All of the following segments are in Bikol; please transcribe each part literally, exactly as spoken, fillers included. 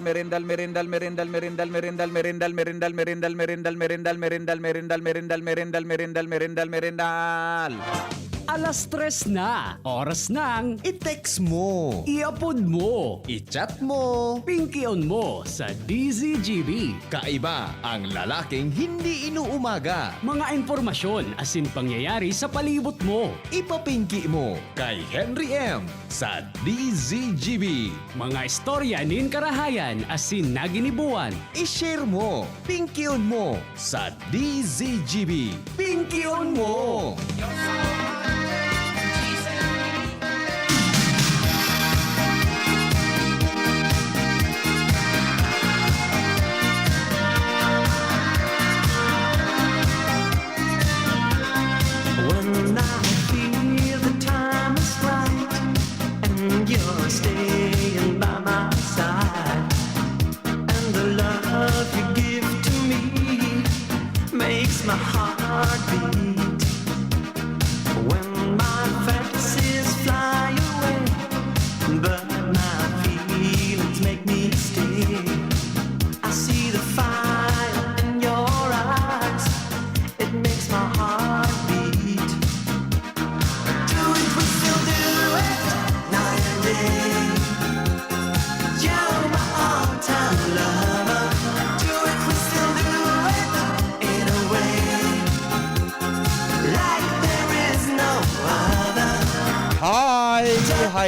merendal, merendal, merendal, merendal, merendal, merendal, merendal, merendal, merendal, merendal, merendal, merendal, merendal, merendal, merendal, merendal, merendal, merendal, merendal, merendal. Alas tres na, oras nang i-text mo, i-upload mo, i-chat mo, pingkion mo sa D Z G B. Kaiba ang lalaking hindi inuumaga. Mga impormasyon asin pangyayari sa palibot mo. Ipapingki mo kay Henry M sa D Z G B. Mga istorya nin karahayan asin naginibuan. I-share mo, pingkion mo sa D Z G B. Pingkion mo! When I feel the time is right and you're staying by my side, and the love you give to me makes my heart beat. When my fantasies fly away, but my feelings make me stay. I see the fire in your eyes, it makes my heart beat. Do it, we still do it, night and day. You're my all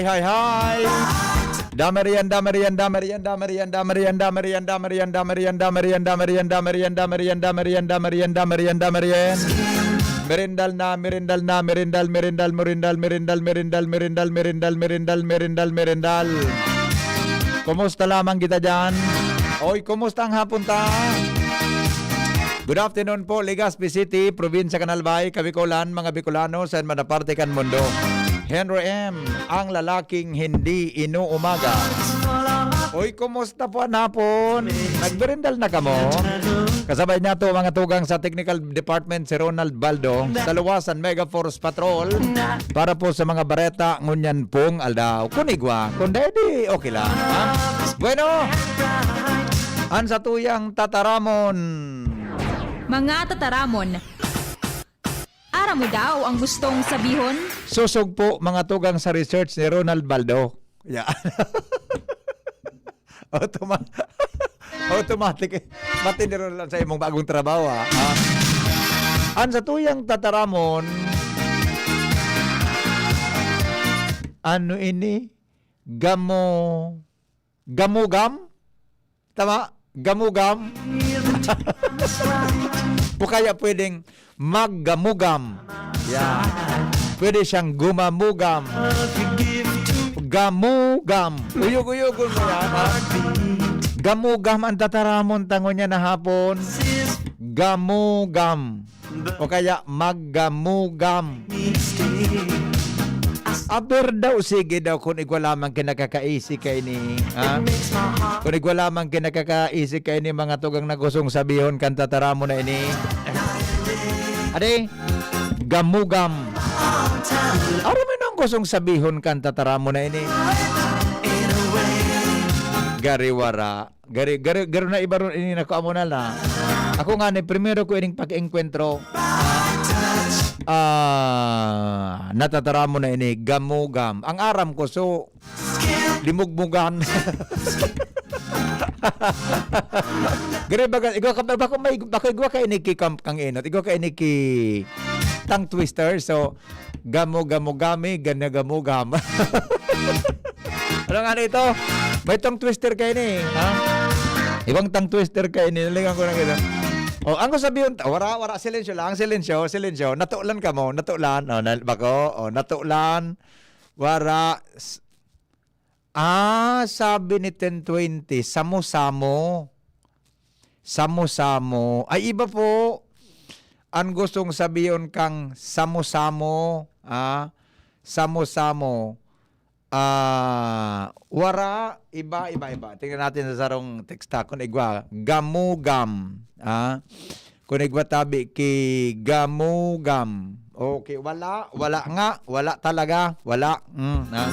Hi, hi, hi. Dame riyan, dame riyan, dame riyan, dame riyan, dame riyan, dame riyan, dame riyan, dame riyan, dame riyan, dame riyan, dame riyan, dame riyan, dame riyan, dame riyan, dame riyan, dame riyan, dame riyan. Merindal na, merindal na, merindal, merindal, merindal, merindal, merindal, merindal, merindal, merindal, merindal, merindal. Kumusta lamang kita diyan? Oy, kumusta ang hapon ta? Good afternoon po, Legazpi City, Probinsya kan Albay, Kabikolan, mga Bicolano sa madaparte kan mundo. Henry M, ang lalaking hindi inuumaga. Oy, kumusta po an hapon? Nagberindal na kamo? Kasabay niya to, mga tugang sa technical department, si Ronald Baldo, sa luwasan, Mega Force Patrol, para po sa mga bareta ngunyan pong aldaw. Kun igwa, kun dai, di okay lang, ha? Bueno, an satuyang tataramon. Mga tataramon. Aram mo daw ang gustong sabihon? Sosog po, mga tugang sa research ni Ronald Baldo. Yeah. Automa-, automatic eh. Matindi ron lang sa imong bagong trabaho, ha? Ha? An satuyang tataramon, ano ini? Gamo-, gamugam? Tama? Gamugam? O kaya pwedeng maggamugam. Yeah. Pwede siyang gumamugam. Gamugam. Uyog-uyogon mo yan, ha? Gamugam ang tataramon ta ngunyan na hapon. Gamugam. O kaya maggamugam. Aber daw, sige daw, kun igwa lamang ki nakakaisi kaini, ha? Kun igwa lamang ki nakakaisi kaini, mga tugang na gustong sabihon kan tataramon na ini. Ade, gamugam. Aram mo nang gustong sabihon kan tataramon na ini. Gariwara. Gari, gari, garo na iba ron ini na kuha mo na la. Ako nga ni, primero ko ining pag-engkwentro. Ah, natataramo na ini, gamugam. Ang aram ko, so, limugmugan. Gari baga, igwa ka, bako may, bako igwa ka ini ki Camp Kang Enot, igwa ka ini ki tongue twister, so, gamo, gamo, gami, gana, gamo, gam. Ano nga na ito? May tongue twister kayo ni, ha? Ibang tongue twister kayo ni, nalingan ko na kita. O, ang ko sabihon, ta-, wara, wara, silensyo lang, silensyo, silensyo. Natulan ka mo, natulan. O, na, bako, o, natulan. Wara, s-, ah, sabi ni ten twenty, samo-samo. Samo-samo. Ay, iba po. Ang gustong sabihon kang samo-samo, ah, samo-samo. Ah, wara, iba, iba, iba. Tingnan natin sa sarong teksta. Kun igwa, gamugam. Ah, kun igwa tabi ki gamugam. Okay, wala, wala nga, wala talaga, wala. Mm, ah.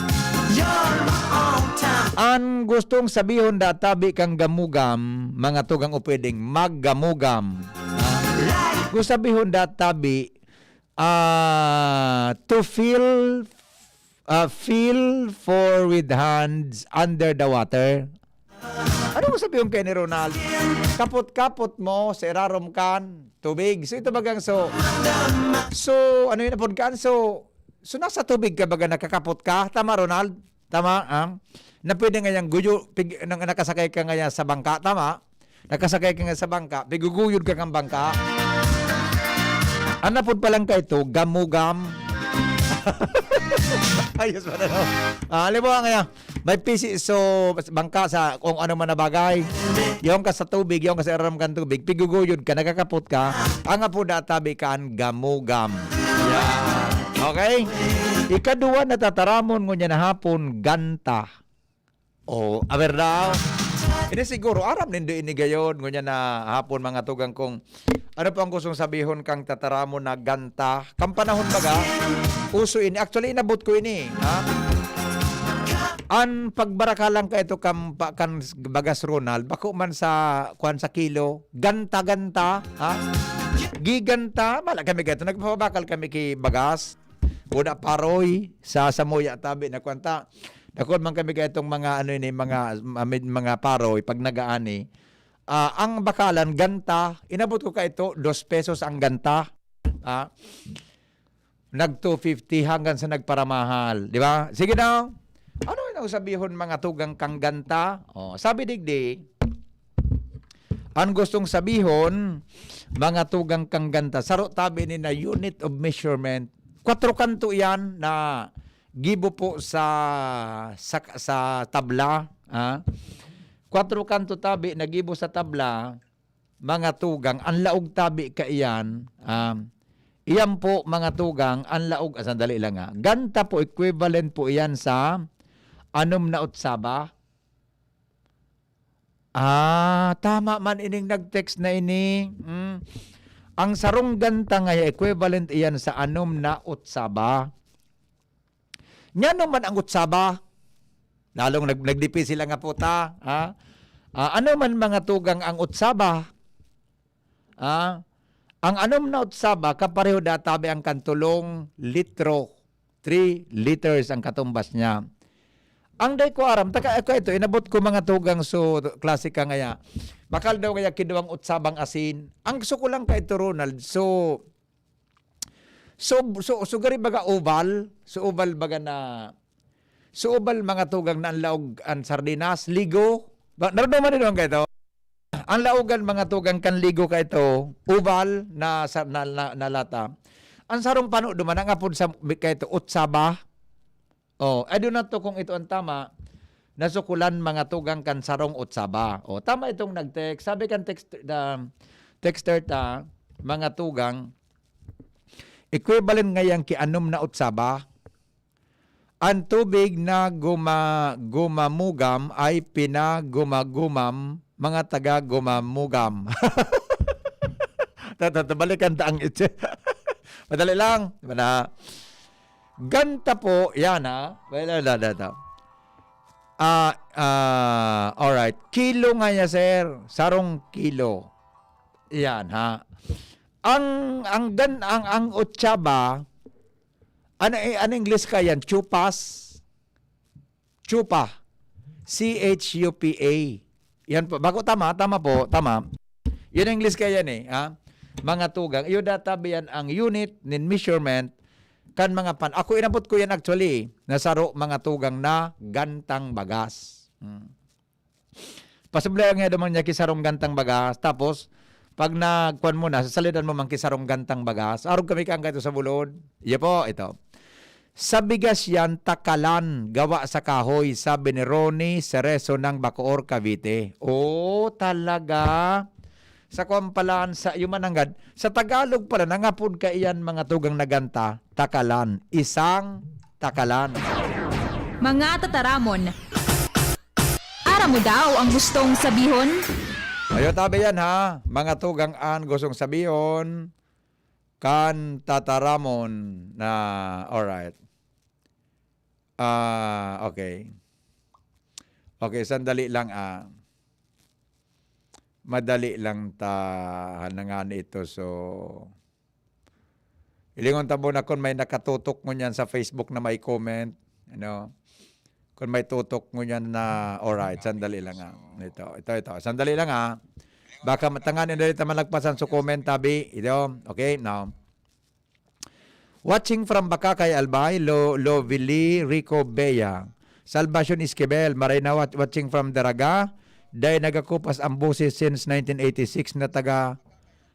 An gustong sabihon da tabi kang gamugam, mga tugang o pwedeng maggamugam. Ah, gusto sabihon da tabi, ah, to feel, ah, feel for with hands under the water. Ano mo sabihin kay ni Ronald? Kapot-kapot mo sa irarom kan tubig. So, ito bagang so, so, ano yun, apod kan? So, so, nasa tubig ka baga nakakapot ka? Tama, Ronald? Tama, ah? Na pwede nga yung guyo, pig, nang nakasakay ka nga yan sa bangka, tama? Nakasakay ka nga sa bangka, piguguyod ka kang bangka. Ang napod pa lang ka ito, gamugam. Ayos pa na, no? Ah, halimbawa nga, may pisi so bangka sa kung ano man na bagay. Yung ka sa tubig, yung ka sa irarom kan tubig, piguguyod ka, nakakapot ka, ang apo da tabi ka an gamugam. Yeah. Okay? Ikaduwa na tataramon ngunyan na hapon, ganta. Oh, aber daw. Ini siguro, aram nindo ini gayon, ngunyan na hapon, mga tugang kong, ano po ang gustong sabihon kang tataramon na ganta? Kang panahon baga, uso ini. Actually, inabot ko ini, ha? An pagbarakalan ka ito kan, pa, kan bagas Ronald, bako man sa, kuwan sa kilo, ganta-ganta, ha? Giganta, mala kami gato, nagpapabakal kami ki bagas, o da paroy, sa samuya tabi na kwanta. Dakul man kami kaya itong mga, ano ini, mga, mga, mga paroy, pag nagaani. Ah, ang bakalan, ganta, inabot ko ka ito, dos pesos ang ganta. Ah, nag two fifty hanggang sa nagparamahal, di ba? Sige daw. Ano yung sabihon, mga tugang, kang ganta? Oh, sabi digdi, ang gustong sabihon, mga tugang, kang ganta, saro tabi ni na unit of measurement. Kwatro kanto yan na gibo po sa, sa, sa tabla. Ha? Kwatro kanto tabi na gibo sa tabla, mga tugang, ang laog tabi kaiyan, um, iyan po, mga tugang, ang laog, ah, sandali lang, ah. Ganta po, equivalent po iyan sa anom na otsaba. Ah, tama man ining nag-text na ini. Mm. Ang sarong ganta nga equivalent iyan sa anom na otsaba. Nya naman ang otsaba. Lalong nag-, nagdipisi lang nga po ta, ha? Ah, ano man, mga tugang, ang otsaba? Ah, ang anom na otsaba, kapareho da tabi ang kantulong litro. Three liters ang katumbas niya. Ang day ko aram, taka, ako ito, inabot ko, mga tugang, so, klase ka ngaya. Bakal daw kaya kinuwang otsabang asin. Ang gusto ko lang ka ito, Ronald. So, so, so, so, gari baga oval. So, oval baga na, so, oval, mga tugang, na ang laog, ang sardinas, ligo. Ba, naramdaman niyo naman kayo ito? Ang laogan, mga tugang, kan ligo ka ito, oval na, sa, na, na, na lata. Ang sarong pano duman, ang apod sa, ka ito, otsaba. Oh, I do not know kung ito ang tama, nasukulan, mga tugang, kan sarong otsaba. Oh, tama itong nag-text. Sabi kan text, the texter ta, mga tugang, equivalent ngayon ki anom na otsaba. Ang tubig na guma-, gumamugam ay pinagumagumam, mga taga gumamugam. Ta-, ta-, ta-, balikan ta ang itse. Madali lang. Di ba na? Ganta po, yan ha. Well, da, da, da, da. Ah, ah, alright. Kilo nga niya, sir. Sarong kilo. Yan ha. Ang, ang gan-, ang, ang otsaba, ano, eh, ano English ka yan? Chupas? Chupa. C H U P A. Yan po. Bako tama, tama po, tama. Yan ang English ka yan eh, ha? Mga tugang. Iyo data ba yan ang unit nin measurement kan mga pan-, ako inabot ko yan actually, na saro, mga tugang, na gantang bagas. Hmm. Pasubli ang nga naman niya ki sarong gantang bagas. Tapos, pag nagkuan mo na, sasalidan mo man ki sarong gantang bagas. Arog kami kang kaito sa bulod. Iya po, ito. Sa bigas yan, takalan, gawa sa kahoy, sabi ni Ronnie Cerezo ng Bacoor, Cavite. Oh, talaga? Sa kwan pala, sa iyo mananggad. Sa Tagalog pala, nangapod ka iyan, mga tugang, na ganta, takalan. Isang takalan. Mga tataramon. Aram mo daw ang gustong sabihon? Ayo, tabi yan, ha? Mga tugang an gustong sabihon, kan tataramon na, alright. Ah, okay. Okay, sandali lang, ah. Madali lang ta, na nga ito, so, ilingon ta muna kung may nakatutok ngunyan sa Facebook na may comment, ano? Kung may tutok ngunyan na, alright, sandali lang, ah. Ito, ito, ito. Sandali lang, ah. Baka matangan, dali ta malagpasan sa comment, tabi. Ito, okay, now. Watching from Bacacay, Albay, Lo-, Lovely Rico Bea. Salvacion Esquivel, maray na wat-, watching from Daraga. Dai nagakupas ang boses since nineteen eighty-six na taga,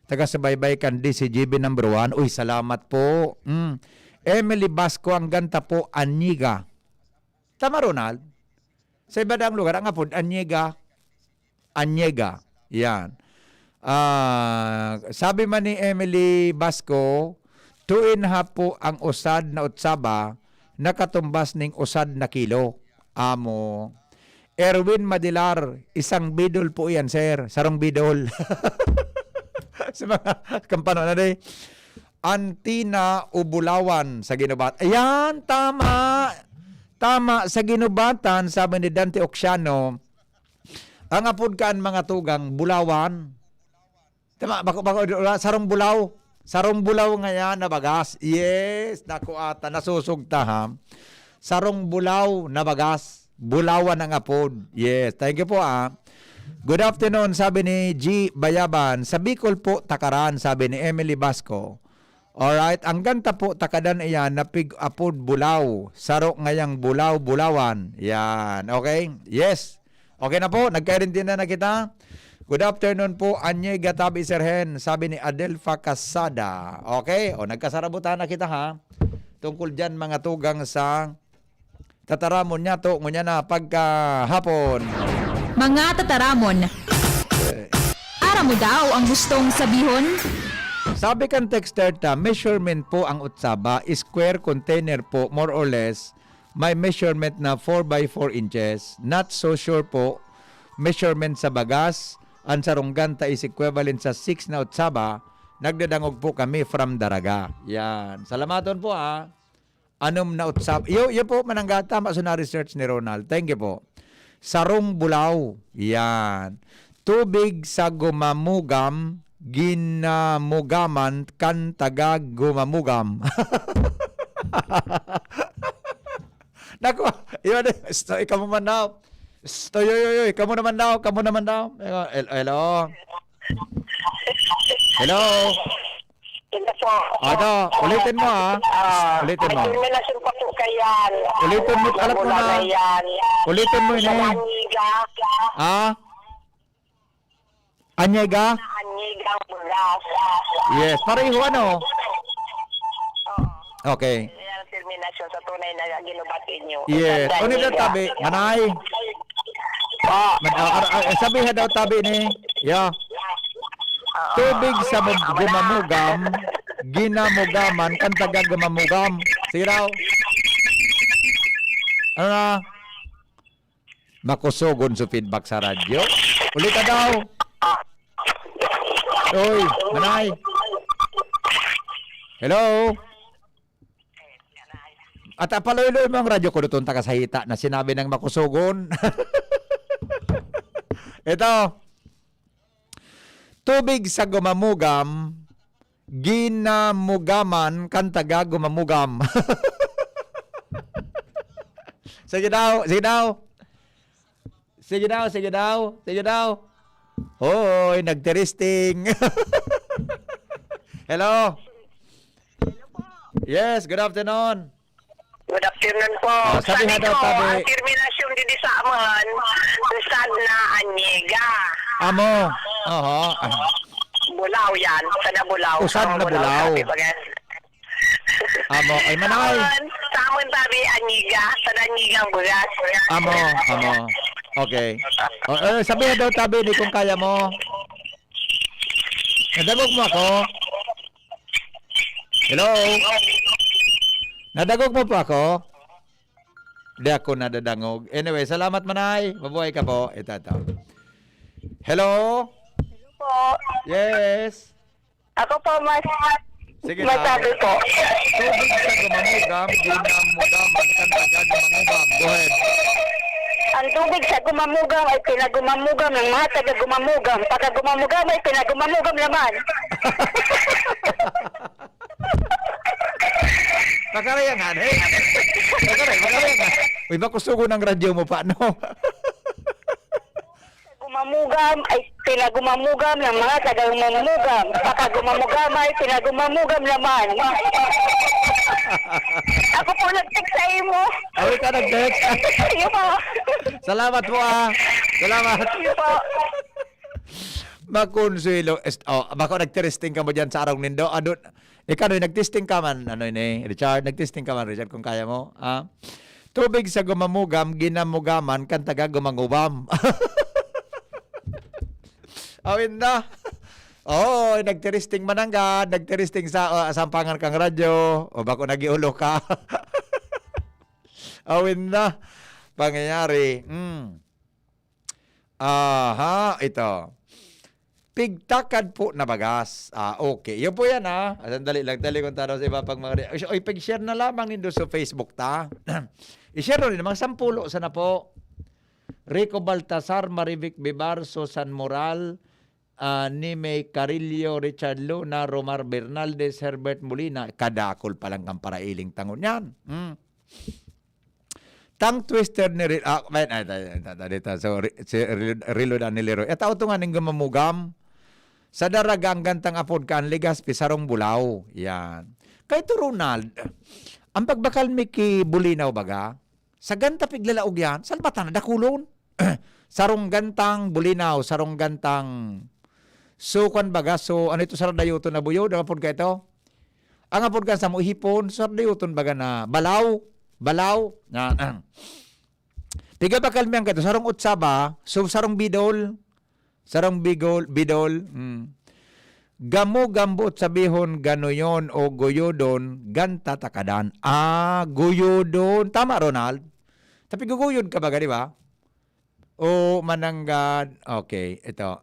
taga-subaybay kan D C G B number one. Uy, salamat po. Mm. Emily Basco, ang ganta po, Aniga. Tama, Ronald? Sa iba daang lugar, ang apod, Aniga. Aniega. Yan. Ah, sabi man ni Emily Basco, two and a half po ang usad na otsaba, nakatumbas ning usad na kilo. Amo. Erwin Madilar, isang bidol po yan, sir. Sarong bidol. Sa mga kampano na day. Antina o Bulawan sa Ginubat. Ayan, tama. Tama, sa Ginubatan, sabi ni Dante Oxiano, ang apod kaan, mga tugang, bulawan. Tama, bako, bako, sarong bulaw. Sarong bulaw ngayan na bagas. Yes, naku ata, nasusugta ha. Sarong bulaw na bagas. Bulawan ang apod. Yes, thank you po, ah. Good afternoon, sabi ni G Bayaban. Sa Bicol po, takaran, sabi ni Emily Basco. Alright, ang ganta po, takadan iyan na pig-apod bulaw. Saro ngayang bulaw-bulawan. Yan, okay? Yes. Okay na po, nagkaintindihan na kita. Good afternoon po, Anye Gatabi Sir Hen, sabi ni Adelfa Casada. Okay, o nagkasarabutan na kita ha. Tungkol dyan mga tugang sa tataramon niya to, ngunyan na pagkahapon. Mga tataramon. Aram mo daw ang gustong sabihon? Sabi kan texter ta, measurement po ang utsaba, square container po, more or less, may measurement na four by four inches. Not so sure po, measurement sa bagas, ang sarong ganta is equivalent sa six na utsaba, nagdadangog po kami from Daraga. Yan. Salamaton po ha. Anom na utsab-, iyo, iyo po, mananggata, maso na research ni Ronald. Thank you po. Sarong bulaw. Yan. Tubig sa gumamugam, ginamugaman kan taga gumamugam. Naku, iyo, sto, ikaw mo man daw. Sto, yo, yo, yo, ikaw mo naman daw, ikaw mo naman daw. Hello, hello. Hello. Hello po. Ano, ulitin mo, ah. Ah, Ulitin mo. May terminasyon pa po kayan. Ulitin mo, alam ko Wala na. na yan. Ulitin mo, Sa ini. Aniga. Ah? Anyega? Anigang bugas. Yes, pareho, ano? Oo. Okay. Yan ang terminasyon sa tunay na ginubati niyo. Yes. Sa Unidad Aniga. Tabi, manay. Ah. Man-, ah, ah, ah, sabihan daw tabi ni, yeah. Tubig sa mug-, gumamugam, ginamugaman, kan taga gumamugam. Sige daw. Ano na? Makusogon sa feedback sa radyo. Ulit ka daw. Oy, manay. Hello? At, ah, paloy-loy mo ang radyo ko doon, taga sa hita na sinabi ng makusogon. Ito, tubig sa gumamugam, ginamugaman kan taga gumamugam. Sige daw, sige daw. Sige daw, sige daw, sige daw. Hoy, nagtiristing. Hello? Yes, good afternoon. Good afternoon po. Ah, sabi Sabi nga daw, ko, sabi ang terminasyon didi sa aman, usad na anyega. Amo. Oho. Ah. Bulaw yan. Usad na bulaw. Usad Ang na bulaw, bulaw. Sabi baga. Amo. Ay, manay. Sa aman, sa aman sabi, anyega. Sa anyega ang bugas. Amo, amo. Okay. O, eh, sabihan daw tabi ni kung kaya mo. Nadangog mo ako? Hello? Nadangog mo po ako? Di ako nadadangog. Anyway, salamat, manay. Mabuhay ka po. Ito, ito. Hello? Po. Yes. Ako po, mas Sige na. masabi po. Tubig sa gumamugam, ginamugaman, kan taga gumamugam. Go ahead. Ang tubig sa gumamugam ay pinagumamugam ng mga taga gumamugam. Pagka gumamugam ay pinagumamugam naman. Makaraya nga, eh. Makaraya, makaraya nga. Uy, makusugo ng radyo mo pa, no? Gumamugam ay pinagumamugam ng mga taga-gumamugam. Pagka gumamugam ay pinagumamugam naman. Ako po nag-text sa imo. Ako ka nag-text? Iyo po. Salamat po, ah. Salamat. Iyo po. Makonsuelo. Est-, oh, bako nagtiristing ka mo dyan sa arong nindo. Ano, ikaw, Noy, nagtesting ka man, ano ini, Richard? Nagtesting ka man, Richard, kung kaya mo, ha? Tubig sa gumamugam, ginamugaman, kan taga gumangubam. Awin na. Oo, nagtiristing mananggad, nagtiristing sa, ah, sampangan kang radyo, o bako nagiulo ka. Awin na. Pangyayari. Mm. Aha, ito. Pigtakad po na bagas. Ah, okay. Yun po yan, ah. Ah, sandali lang, dali kong tanaw sa iba pang mga re-, oy, pag-share na lamang nindo sa Facebook, ta. I-share rin, mga sampulo sana po. Rico Baltasar, Marivic Bibar, Susan Moral, ah, Nime Carillo, Richard Luna, Romar Bernaldez, Herbert Molina. Kadakol pa lang ang parailing tangon yan. Hmm. Tongue twister ni Re-, ah, may, ay, ay, ay, ay, dito. So, Re-, si Relo-, Relo Danilero. E, tao to nga ning gumamugam. Sa Daraga, ang gantang apod kan Legazpi, sarong bulaw. Yan. Kay to, Ronald, ang pagbakal mi ki Bulinaw baga, sa ganta piglalaog yan, salbatan na dakulon. Sarong gantang Bulinaw, sarong gantang, so, kwan baga, so, ano ito, sarong dayoton na buyod, ang apod ka ito? Ang apod ka sa mo, hipon, so, sarong dayoton baga na balaw, balaw, na, Piga bakal mi ang kato, sarong otsaba, so sarong bidol, sarong bigol, bidol, hmm. Gamo, gambo, sabihon, ganoyon o goyodon, ganta takadan. Ah, goyodon. Tama, Ronald? Tapi guguyod ka baga, di ba? O mananggad. Okay, ito.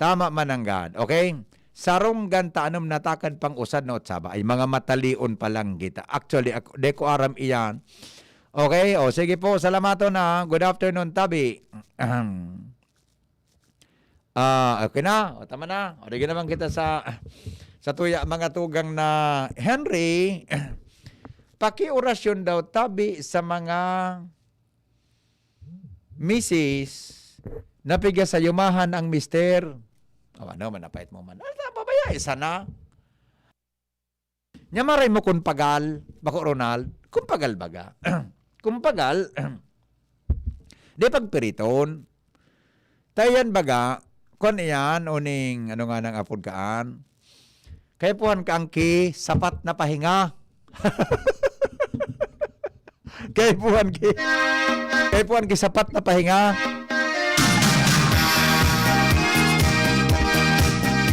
Tama, mananggad. Okay? Sarong ganta anom natakad pang usad na otsaba. Ay, mga matalion pa lang kita. Actually, ako, di ko aram iyan. Okay? O, sige po. Salamaton na. Good afternoon, tabi. Ahem. Ah, okay na. O, tama na. O, di naman kita sa, sa tuya, mga tugang na Henry. Pakiorasyon daw, tabi, sa mga misis, napiga sa yumahan ang mister. O, ano man, napait mo man. Ano, pabayai sana. Nya maray mo kun pagal, bako, Ronald, kun pagal baga. Kun pagal, di pagpiriton. Tayan baga, kun iyan, uning, ano nga nang apod kaan? Kaipuhan ka ang ki, sapat na pahinga. Kaipuhan ki, kaipuhan ki, sapat na pahinga.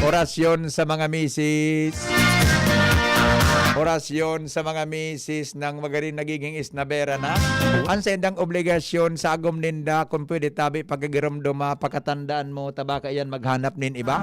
Orasyon sa mga misis. Orasyon sa mga misis nang magaring nagiging isnabera na. Ang saindang obligasyon sa agom ninda, kung pwede tabi, pagkagiromdoma, pakatandaan mo, ta baka iyan maghanap nin iba.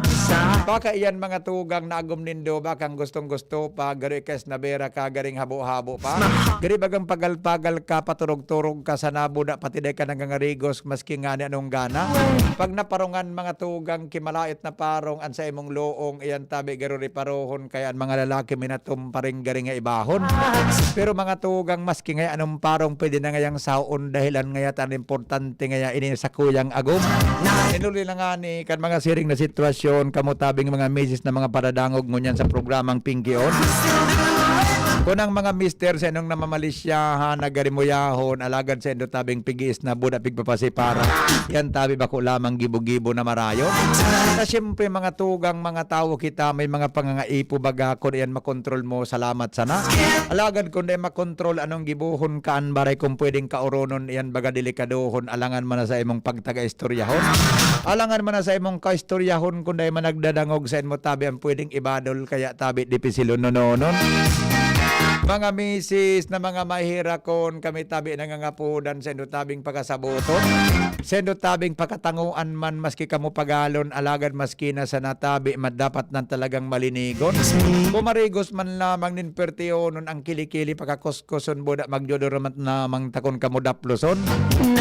Baka iyan mga tugang na agom nindo, baka ang gustong-gusto pa, garo ika isnabera ka, garing habo-habo pa. Gari bagang pagal-pagal ka, paturog-turog ka sa nabuda, pati dai ka nangangarigos, maski ngani anong gana. Pag naparungan mga tugang, kimalait na parong, an sa imong loong, iyan tabi, garo riparohon, kaya ang mga lalaki minatum pa rin garing nga ibahon. Pero mga tugang, maski ngaya anong parong, pwede na ngayang saon, dahilan ngaya tan importante ngaya ini sa kuyang agom. Inuli na ngani, kan mga siring na sitwasyon, kamo tabing mga misis na mga paradangog ngunyan sa programang Pingkion. Kun ang mga mister sa inong namamalisyahan, nagarimuyahon, alagad sa indo tabing pigiis na buda pigpapasipara, yan tabi bako lamang gibo-gibo na marayon. Na siyempre, mga tugang, mga tawo kita, may mga pangangaipo baga, kun iyan makontrol mo, salamat sana. Alagad kun dai makontrol, anong gibohon kaan, baray kung pwedeng kaoronon, iyan baga delikadohon, alangan man na sa imong pagtaga-istoryahon. Alangan man na sa imong kaistoryahon, kun dai man nagdadangog sa imo tabi ang pwedeng ibadol, kaya tabi dipisilon nononon. Mga misis na mga mahirakon, kami tabi nangangapodan sa indo tabing pakasaboton. Sa indo tabing pakatangoan man, maski kamo pagalon, alagad maski na sa natabi, madapat na talagang malinigon. Pumarigos man lamang nin pertiyonon ang kilikili, pakakos kuson buda, magdodoromat lamang takon kamo daploson.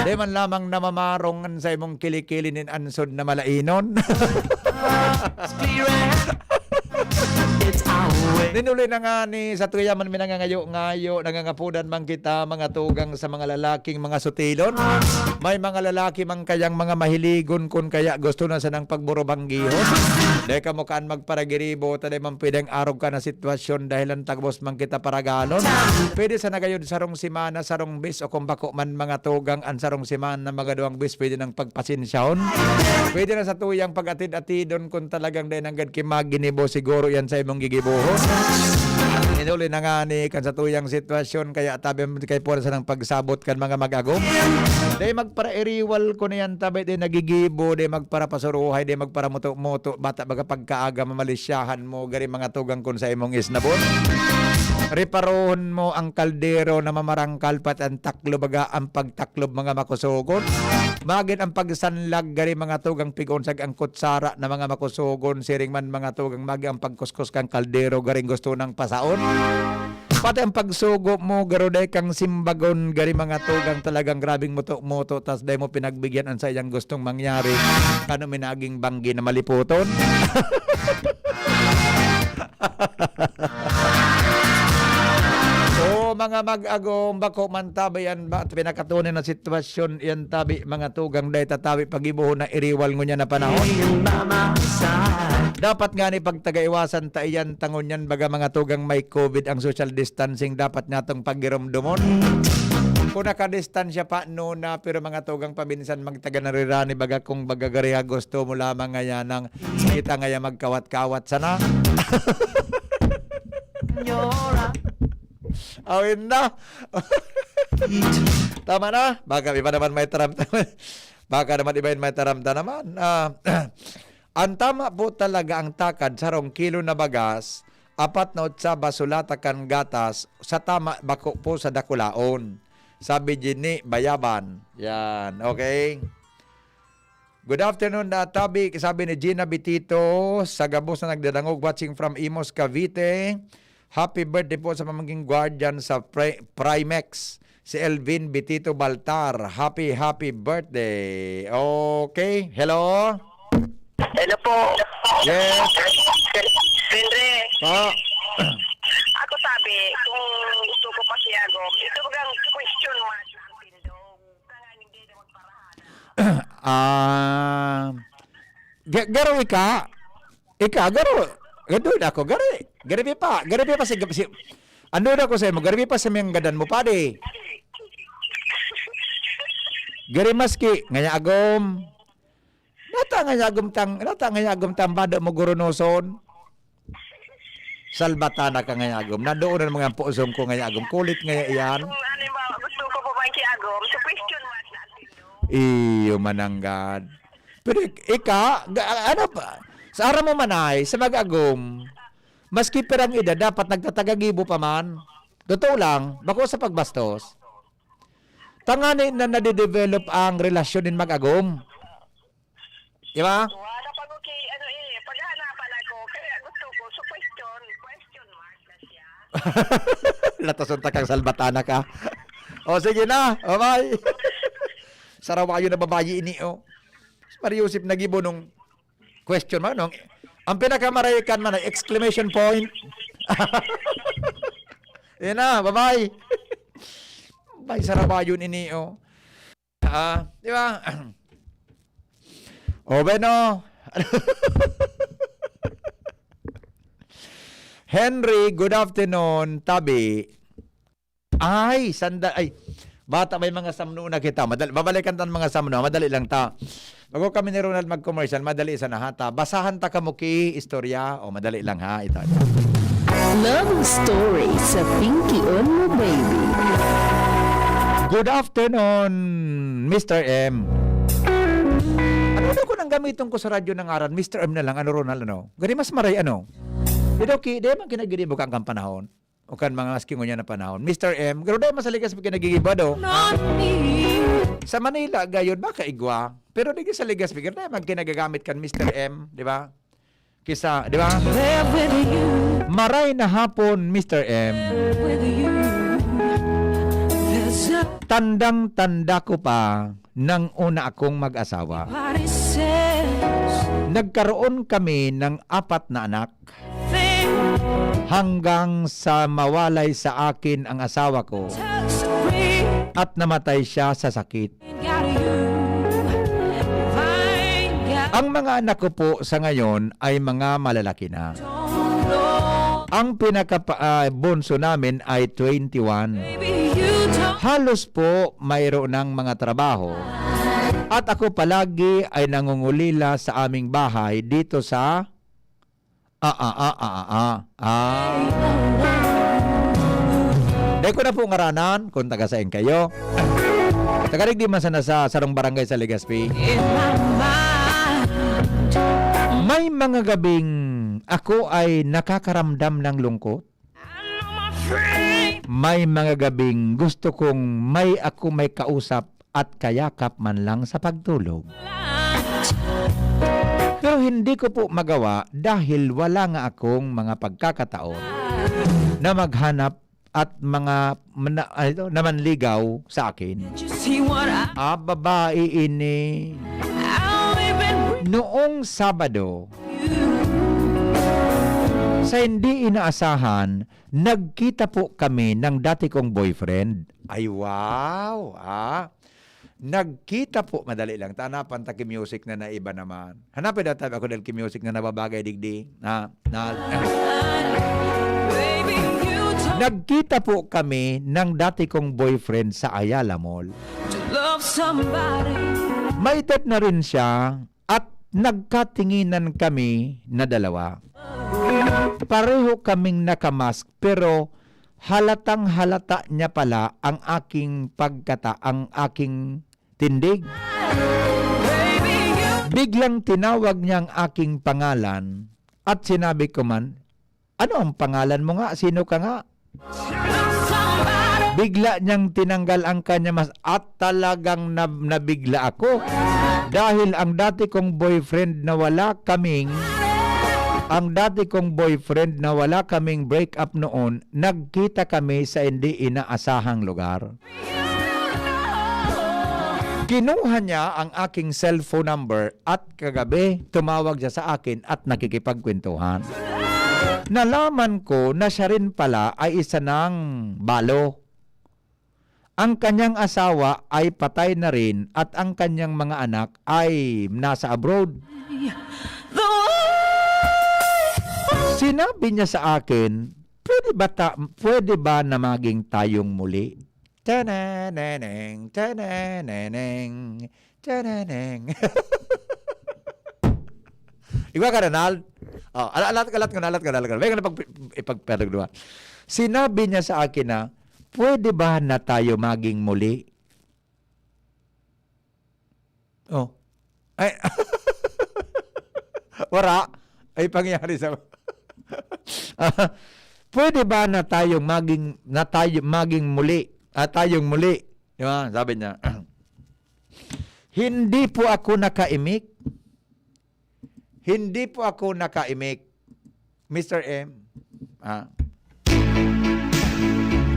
Di man lamang namamarong an sa imong kilikili nin ansod na malainon. Ninuli na ngani, sa tuya man minangangayo-ngayo, nangangapodan man kita, mga tugang sa mga lalaking mga sutilon. May mga lalaki man kayang mga mahiligon, kun kaya gusto na sanang pagburubanggihon. Dai kamo kaan magparagiribo, ta dai man pwedeng arog ka na sitwasyon, dahilan tagos man kita paragalon. Pwede sa nagayod sarong semana, sarong bis, o kung bako man mga tugang an sarong semana, magaduwang bis, pwede nang pagpasensyahon. Pwede na sa tuyang pag-atid-atidon kung talagang dai nanggad ki maginibo, siguro yan sa imong gigibohon. Inuli na ngani kan sa tuyang sitwasyon, kaya tabi kay puwersa ng pagsabot kan mga mag-agom. Dai magparairiwal ko na yan, tabi, dai nagigibo, dai magparapasuruhay, dai magparamuto-muto, bata baga pagkaaga, mamalisyahan mo, gari mga tugang kun sa imong isnabon. Reparohon mo ang kaldero na mamarangkal, pati ang taklob, baga ang pagtaklob, mga makusogon. Magin ang pagsanlag, gari mga tugang pig-onsag ang kutsara na mga makusogon, siring man mga tugang magi ang pagkuskus kang kaldero, garing gusto nang pasaon. Pati ang pagsugo mo, garo dai kang simbagon, gari mga tugang talagang grabing muto-muto, tas dai mo pinagbigyan ang saiyang gustong mangyari, kano minaging banggi na maliputon. O, mga mag-agom, bako man tabi yan ba, pinakatunay na sitwasyon yan tabi, mga tugang, dai tatabi pagibohon na iriwal ngunyan na panahon. Dapat nga ni pagtagaiwasan ta iyan, tangon yan, baga mga tugang may covid ang social distancing, dapat nga tong pagiromdomon. Kung nakadistansya pa, no na, pero mga tugang paminsan magtaga narirani, baga kung baga gariha gusto mo lamang ngayon nang kita ngaya magkawat-kawat sana. Nyora. Awin na. Tama na. Baka iba naman may taram-, baka naman iba yung may taram-, ta naman. Ah, ang tama po talaga ang takad, sarong kilo na bagas, apat na otsaba sulata kan gatas, sa tama bako po sa dakulaon. Sabi Jenny Bayaban. Yan, okay. Good afternoon, na Tabi. Sabi ni Gina Bitito, sa gabos na nagdadangog, watching from Imus, Cavite. Happy birthday po sa pamangking guardian sa Pri-, Primex, si Elvin Bitito Baltar. Happy, happy birthday. Okay, hello? Hello po. Yes. Henry, Pa. Ako sabi, kung gusto ko pa siya, Gov, ito bagang question mark na ang tindog. Kaya hindi na magparahan. Ah, ga-, garo ika? Ika, garo. Gado na ako. Gari, gari pa. Gari pa si, si, ano na ko sa imo? Gari pa sa miyang gadan mo, padi. Gari maski, ngaya agom. Nata ngaya agom tang, nata ngaya agom tang bado mo gurunoson. Salbatana ka ngaya agom. Nandoon na mga pusong ko ngaya agom. Kulit ngaya iyan. Kung halimbawa, gusto ko po bang kiagom, so question mark na ang tindog. Iyo, mananggad. Pero ik-, ika, ga-, ano pa? Sa aram mo, manay, sa mag-agom, maski pirang edad, dapat nagtatagagibo pa man. Totoo lang, bako sa pagbastos. Tangani na nade-develop ang relasyon nin mag-agom. Di ba? Wala pa ko ki-, ano eh, paghahanapan ako, kaya gusto ko, so question, question mark na siya. Latason ta kang salbatana ka. O, sige na. Bye-bye. Sarawayo na babayi ini, oh. Mario Joseph nagibo nung question mark, nung, ang pinakamaray kan man ay exclamation point. Yan na, bye-bye. Bye, sarawayo ini, oh. Ah, di ba? O, bueno. Henry, good afternoon, tabi. Ay, sanda-, ay, bata, may mga samno na kita. Madali, babalikan ta ang mga samno. Madali lang ta. Bago kami ni Ronald mag-commercial, madali sana ha ta. Basahan ta kamo ki istorya. O, madali lang ha. Ito, ito. Love story sa Pinky on Mo Baby. Good afternoon, Mister M. Ano daw ko nang gamiton ko sa radyo ng ngaran? Mister M na lang, ano, Ronald, ano? Gari mas maray, ano? Di daw ki-, di man kinagiribo ka ang panahon. O kan mga maski ngunyan na panahon. Mister M, pero dahil masaligas pa kinagigibo, ano? Not me. Sa Manila, gayon, baka igwa. Pero di sa Legazpi, pero dahil man kinagagamit kan Mister M, di ba? Kisa, di ba? There with you. Maray na hapon, Mister M. With you. There's a Tandang-tanda ko pa nang una akong mag-asawa. Body says Nagkaroon kami ng apat na anak. Hanggang sa mawalay sa akin ang asawa ko at namatay siya sa sakit. Ang mga anak ko po sa ngayon ay mga malalaki na. Ang pinaka, ah, bunso namin ay twenty-one. Halos po mayroon ng mga trabaho. At ako palagi ay nangungulila sa aming bahay dito sa Ah, ah, ah, ah, ah, ah. Ah. Dai ko na po ngaranan kung taga saen kayo. Taga digdi man sana sa sarong barangay sa Legazpi. May mga gabing ako ay nakakaramdam ng lungkot. May mga gabing gusto kong may ako may kausap at kayakap man lang sa pagtulog. Pero hindi ko po magawa dahil wala nga akong mga pagkakataon na maghanap at mga mana-, ano ito, na manligaw sa akin. Ah, babae ini. Noong Sabado, sa hindi inaasahan, nagkita po kami ng dati kong boyfriend. Ay, wow! Ah, Nagkita po, madali lang. Tanapan ta ki music na naiba naman. Hanapin daw tabi ako dahil ki music na nababagay digdi. Na, na, Nagkita po kami ng dati kong boyfriend sa Ayala Mall. Love somebody. May edad na rin siya at nagkatinginan kami na dalawa. Pareho kaming nakamask pero halatang-halata niya pala ang aking pagkata-, ang aking tindig. Biglang tinawag niya ang aking pangalan at sinabi ko man, "Ano ang pangalan mo nga? Sino ka nga?" Bigla niyang tinanggal ang kanya mas at talagang nab-, nabigla ako. Dahil ang dati kong boyfriend na wala kaming, ang dati kong boyfriend na wala kaming break up noon, nagkita kami sa hindi inaasahang lugar. Kinuha niya ang aking cellphone number at kagabi tumawag siya sa akin at nakikipagkwentuhan. Nalaman ko na siya rin pala ay isa ng balo. Ang kanyang asawa ay patay na rin at ang kanyang mga anak ay nasa abroad. Sinabi niya sa akin, "Pwede ba ta-, pwede ba na maging tayong muli?" Tananeneng, tananeneng, tananeng. Igwa ka, Ronald? Oh, ala-, alat, alat ko na, alat ko na, alat ko na. May ka na pag-, ipagpalagluwa. Sinabi niya sa akin na, "Pwede ba na tayo maging muli?" Oh. Ay. Wara. Ay, pangyari sa Ah, pwede ba na tayong maging, na tayo maging muli? Ah, tayong muli. Di ba? Sabi niya, "Hindi po ako nakaimik. Hindi po ako nakaimik, Mister M." Ah.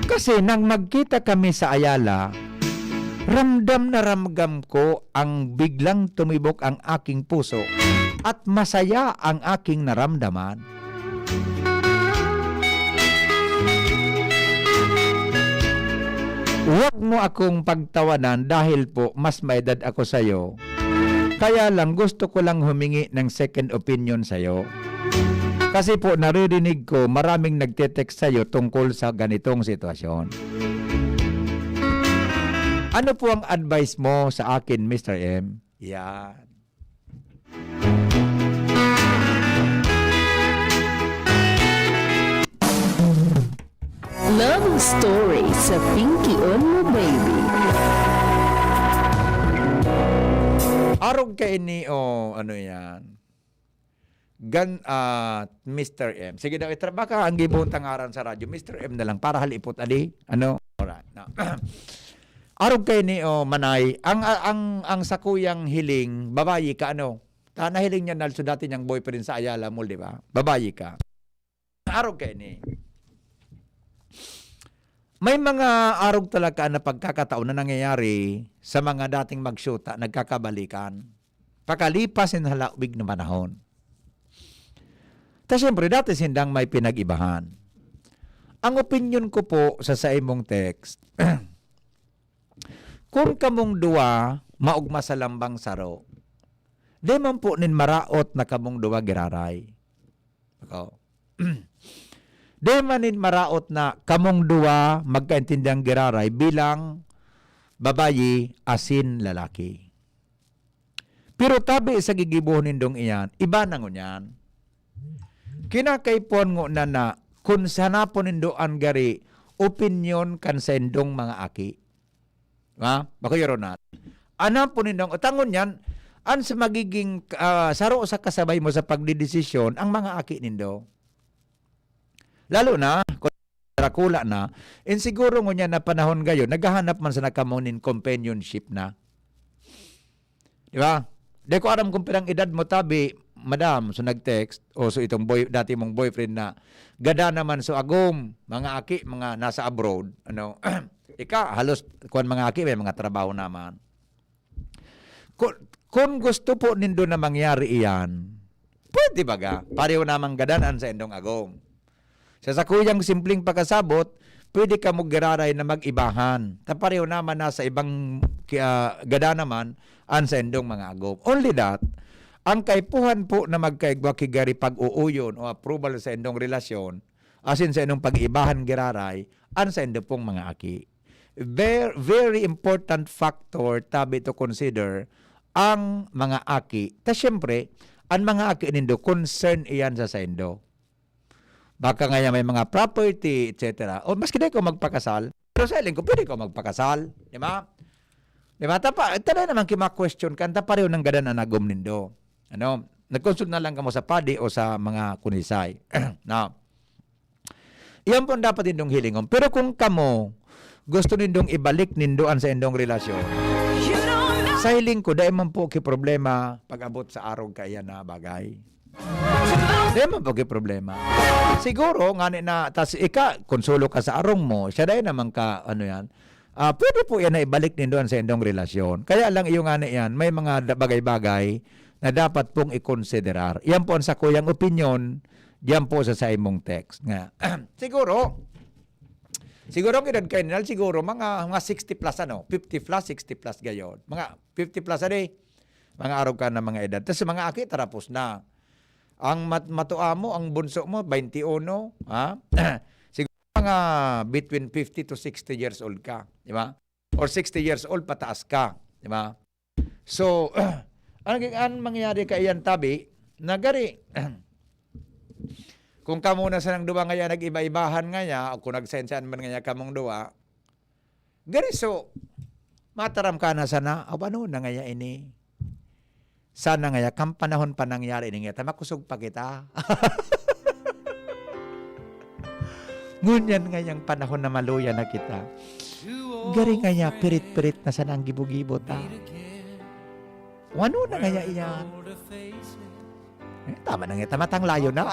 Kasi nang magkita kami sa Ayala, ramdam na ramdam ko ang biglang tumibok ang aking puso at masaya ang aking naramdaman. Huwag mo akong pagtawanan dahil po mas maedad ako sa'yo. Kaya lang, gusto ko lang humingi ng second opinion sa'yo. Kasi po, naririnig ko maraming nagte-text sa'yo tungkol sa ganitong sitwasyon. Ano po ang advice mo sa akin, Mister M? Yan. Love story sa Pinky on mo, baby. Arog ka ini o ano yan? Gan-, ah, Mister M. Sige daw, itra-, baka ang gibohon ta ngaran sa radyo, Mister M na lang, para halipot, adi? Ano? Alright, no. Arog ka ini o Manay, ang, ang, ang sakuyang hiling, babayi ka, ano? Ta-, nahiling niya na so dati niyang boyfriend sa Ayala Mall, di ba? Babayi ka. Arog kaini. May mga arog talaga na pagkakataon na nangyayari sa mga dating magsyuta, nagkakabalikan, pakalipas nin halawig na panahon. Ta siyempre, dati sindang may pinag-ibahan. Ang opinyon ko po sa saimong text, kun kamong duwa maogma sa lambang saro, di man po nin maraot na kamong duwa giraray. Ako. Di man nin maraot na kamong duwa magkaintindihang giraray bilang babayi asin lalaki. Pero tabi sa gigibohon nindong iyan, iba na ngunyan. Kinakaipuhan ngona na kun sa hanapon nindo an gari, opinyon kan saindong mga aki. Ha? Bako, Your Honor. Hanapon nindong, ta ngunyan, an sa magiging, ah, saro sa kasabay mo sa pagdedesisyon, ang mga aki nindo. Lalo na, kung dakula na, in siguro ngunyan na panahon gayon, naghahanap man sana kamo nin companionship na. Di ba? Di ko aram kung pirang edad mo, tabi, madam, so nag-text, o so itong boy-, dati mong boyfriend na, gada naman so agom, mga aki, mga nasa abroad, ano, ika, halos, kuwan, mga aki, may mga trabaho naman. Kun, kun gusto po nindo na mangyari iyan, pwede baga, pareho namang gadan an saindong agom. Sa sakuyang simpleng pakasabot, pwede kamo giraray na mag-ibahan. Ta pareho naman nasa ibang ki-, ah, gada naman an saindong mga agom. Only that, ang kaipuhan po na magkaigwa ki gari pag-uuyon o approval sa indong relasyon, asin sa indong pag-iibahan giraray, an saindo pong mga aki. Ver-, very important factor tabi to consider ang mga aki. Ta siyempre, an mga aki nindo, concern iyan sa saindo. Baka ngaya may mga property, et cetera. O maski di ko magpakasal, pero sa hiling ko, pwede ko magpakasal. Di ba? Di ba? Tapa, taday naman ki ma-question kan, ta pareho nang gadan an agom nindo. Ano? Nag-consult na lang kamo sa padi o sa mga kunisay. Now, iyan po ang dapat nindong hilingon. Pero kung kamo, gusto nindong ibalik nindo an saindong relasyon, sa hiling ko, dai man po ki problema pag-abot sa arog kaiyan na bagay. Dai man po ki problema. Siguro, ngani na, tas ika, konsolo ka sa arong mo, siya dai naman ka, ano yan, ah, pwede po yan na ibalik nindo an saindong relasyon. Kaya lang, iyo ngani yan, may mga da-, bagay-bagay na dapat pong ikonsiderar. Yan po ang sakuyang opinyon, diyan po sa saimong text nga. Siguro, siguro ang edad kay Nel, siguro mga, mga sixty plus, ano, fifty plus, sixty plus gayon. Mga fifty plus, ano eh, mga arog ka na mga edad. Tas mga aki, tarapos na. Ang mat-, matua mo, ang bunso mo, twenty-one, ha? Siguro mga between fifty to sixty years old ka, di ba? Or sixty years old, pataas ka, di ba? So, ang, ang mangyayari kaiyan tabi, na gari, kung kamo na sanang duwa ngaya nag-iba-ibahan ngaya, o kung nagsainsain man ngaya kamong duwa, gari so, mataram ka na sana, "Aw, ano na ngaya ini? Sana ngaya, kan panahon pa nangyari ini ngaya, ta makosog pa kita." Ngunyan ngayang panahon na maluya na kita, gari ngaya, pirit-pirit na sana ang gibo-gibo ta. O ano na ngaya iyan? Eh, tama na nga, tama tang layo na.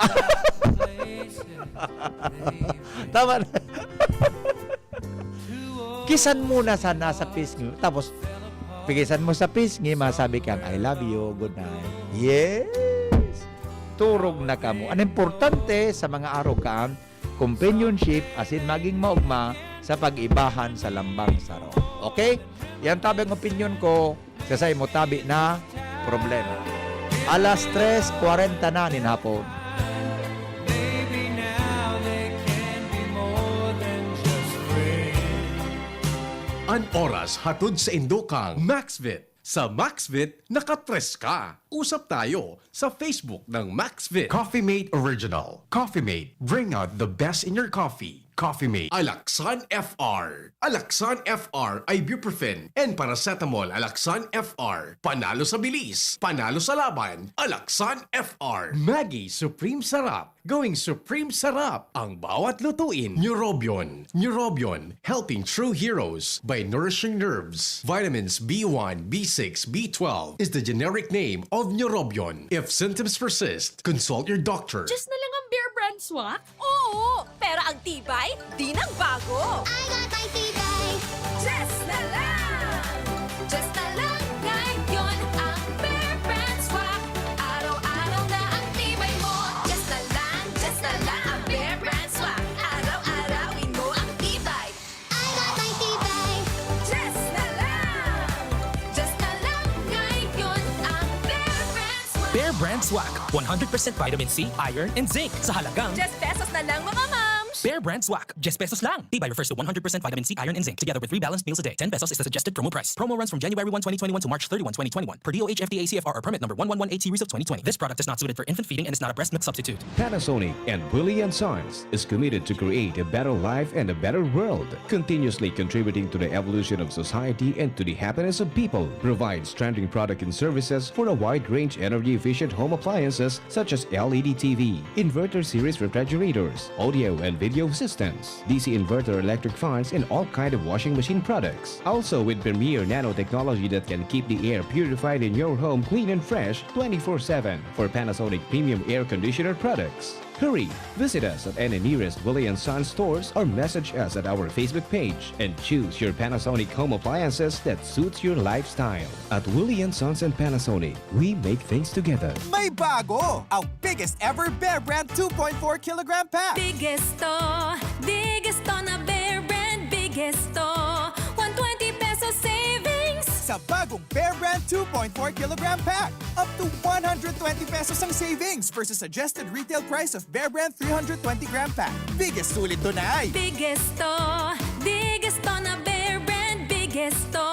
Tama na. Kisan mo na sana sa pisngi. Tapos, pigisan mo sa pisngi, masabi kang, "I love you, good night." Yes! Turog na kamo. Ang importante sa mga arokan, companionship, asin maging maogma sa pag-ibahan sa lambang saro. Okay? Yan tabi ang opinyon ko sa saimo tabi na problema. Alas tres kwarenta na nin hapon. An oras hatod sa indo kang Maxvit. Sa Maxvit, nakatres ka. Usap tayo sa Facebook ng Maxvit. Coffee Mate Original. Coffee Mate, bring out the best in your coffee. Coffee Mate. Alaxan F R. Alaxan F R, ibuprofen and paracetamol. Alaxan F R. Panalo sa bilis, panalo sa laban. Alaxan F R. Maggi Supreme Sarap. Going Supreme Sarap ang bawat lutuin. Neurobion. Neurobion, helping true heroes by nourishing nerves. Vitamins B one, B six, B twelve is the generic name of Neurobion. If symptoms persist, consult your doctor. Just na lang ang Bear Brand Swak? Oo, pero ang tibay, di nagbago. I got my tibay. Just na lang! Just na lang ngayon ang Bear Brand Swak. Araw-araw na ang tibay mo. Just na lang, just na lang ang Bear Brand Swak. Araw-arawin mo ang tibay. I got my tibay. Just na lang. Just na lang ngayon ang Bear Brand Swak. Bear Brand Swak. One hundred percent vitamin C, iron, and zinc. Sa halagang Just pesos na lang, mga mams! Bear Brand Swak. Just pesos lang. Tibay refers to one hundred percent vitamin C, iron, and zinc, together with three balanced meals a day. Ten pesos is the suggested promo price. Promo runs from January one, twenty twenty-one to March thirty-one, twenty twenty-one, per D O H F D A C F R or permit number one one one eight series of twenty twenty. This product is not suited for infant feeding and is not a breast milk substitute. Panasonic and Willie and Sons is committed to create a better life and a better world, continuously contributing to the evolution of society and to the happiness of people. Provides trending product and services for a wide range energy-efficient home appliances such as L E D T V, inverter series refrigerators, audio and video systems, D C inverter electric fans, and all kind of washing machine products. Also with premier nanotechnology that can keep the air purified in your home clean and fresh twenty-four seven for Panasonic premium air conditioner products. Hurry! Visit us at any nearest Willie and Sons stores or message us at our Facebook page and choose your Panasonic home appliances that suits your lifestyle. At Willie and Sons and Panasonic, we make things together. May bago! Ang biggest ever Bear Brand two point four kilogram pack! Biggest to, biggest to na Bear Brand, biggest to. One twenty pesos savings. Bagong Bear Brand two point four kilogram pack. Up to one hundred twenty pesos ang savings versus suggested retail price of Bear Brand three hundred twenty gram pack. Biggest sulit to na ay! Biggest to, biggest to na Bear Brand, biggest to.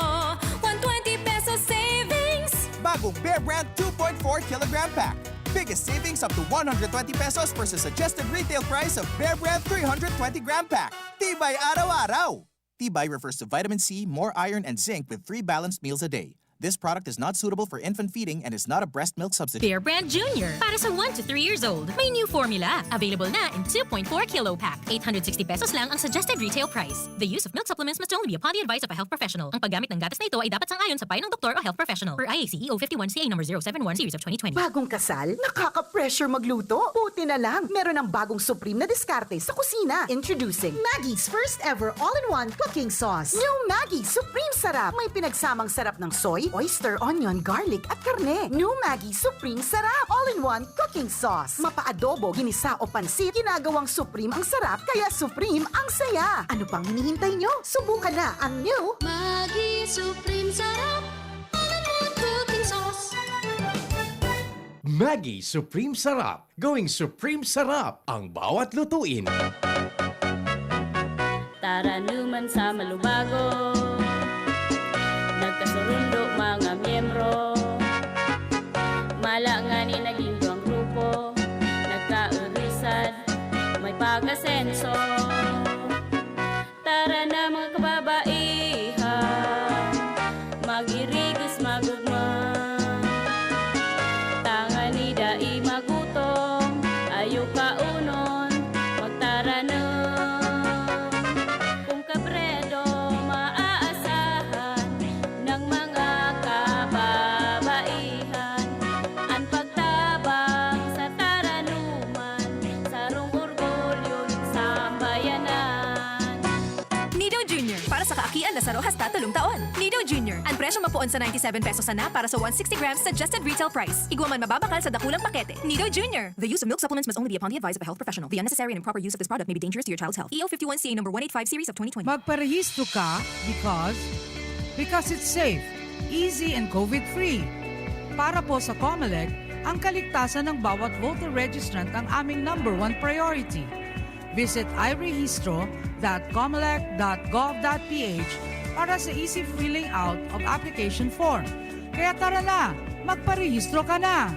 One twenty pesos savings! Bagong Bear Brand two point four kilogram pack. Biggest savings up to one hundred twenty pesos versus suggested retail price of Bear Brand three hundred twenty gram pack. Tibay araw-araw! Tibay refers to vitamin C, more iron, and zinc with three balanced meals a day. This product is not suitable for infant feeding and is not a breast milk substitute. Bear Brand Junior, para sa one to three years old. May new formula. Available na in two point four kilo pack. Eight hundred sixty pesos lang ang suggested retail price. The use of milk supplements must only be upon the advice of a health professional. Ang paggamit ng gatas na ito ay dapat sang-ayon sa payo ng doktor o health professional. Per I A C E O fifty-one C A number zero seven one series of twenty twenty. Bagong kasal? Nakaka-pressure magluto? Buti na lang, meron ang bagong Supreme na diskarte sa kusina. Introducing Maggi's first ever all-in-one cooking sauce. New Maggi Supreme Sarap. May pinagsamang sarap ng soy, oyster, onion, garlic, at karne. New Maggi Supreme Sarap. All-in-one cooking sauce. Mapa-adobo, ginisa o pansit, ginagawang Supreme ang sarap, kaya Supreme ang saya. Ano pang hinihintay nyo? Subukan na ang new Maggi Supreme Sarap. All-in-one cooking sauce. Maggi Supreme Sarap. Going Supreme Sarap ang bawat lutuin. Taranuman sa Malubago, nagkasurundo mga miyembro. Mala ngani naging duwang grupo, nagkaurisan, may pag-asenso. Tara na, mga kababaihan, mag-irigos, mag-ugma. Tangani dai magutom, ayo kaunon, magtaranom. Kung kabredo, maaasahan ng mga kababaihan, an pagtabang sa taranuman, sarong orgulyo nin sambayanan. Nido Junior, para sa kaakian na saro hasta tolong taon. Nido Junior, an presyong mapoon sa ninety-seven pesos sana para sa one sixty grams suggested retail price. Igwa man mababakal sa dakulang pakete. Nido Junior. The use of milk supplements must only be upon the advice of a health professional. The unnecessary and improper use of this product may be dangerous to your child's health. E O fifty-one C A number one eight five series of twenty twenty. Magparehistro ka because, because it's safe, easy and COVID-free. Para po sa Comelec, ang kaligtasan ng bawat voter registrant ang aming number one priority. Visit irehistro dot comelec dot gov dot ph para sa easy filling out of application form. Kaya tara na, magparehistro ka na!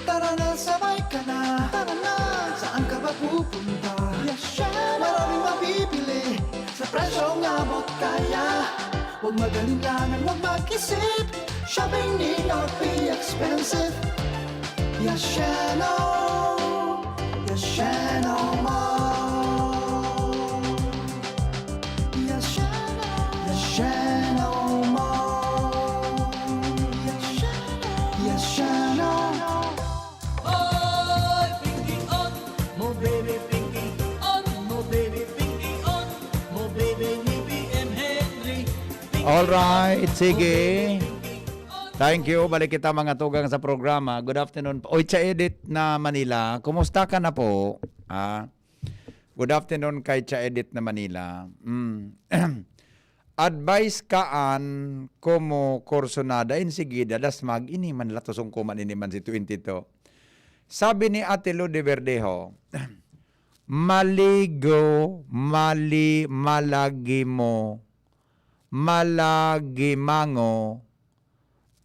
Tara na, sabay ka na. Tara na. Saan ka ba pupunta? Yasheno. Maraming mabibili sa presyong abot kaya. Huwag mag-alinlangan, huwag mag-isip. Shopping need not be expensive. Yasheno. Yasheno Mall. Yasheno. Yasheno Mall. Yasheno. Yasheno. Oy, Pinky On, mo baby Pinky On, mo baby Pinky On, mo baby ni B M Henry. Pinky Alright, On, sige. Mo baby Pinky On. Thank you. Balik kita, mga tugang, sa programa. Good afternoon po. Oy, Cha Edit na Manila, kumusta ka na po? Ah, good afternoon kay Cha Edit na Manila. Mm. Advice kaan komo kursunada, enseguida, dasmag, ini man lato sungkuman, ini man si twenty-two. Sabi ni Ate Lodi Verdejo, maligo, mali, malagi mo, malagi mango,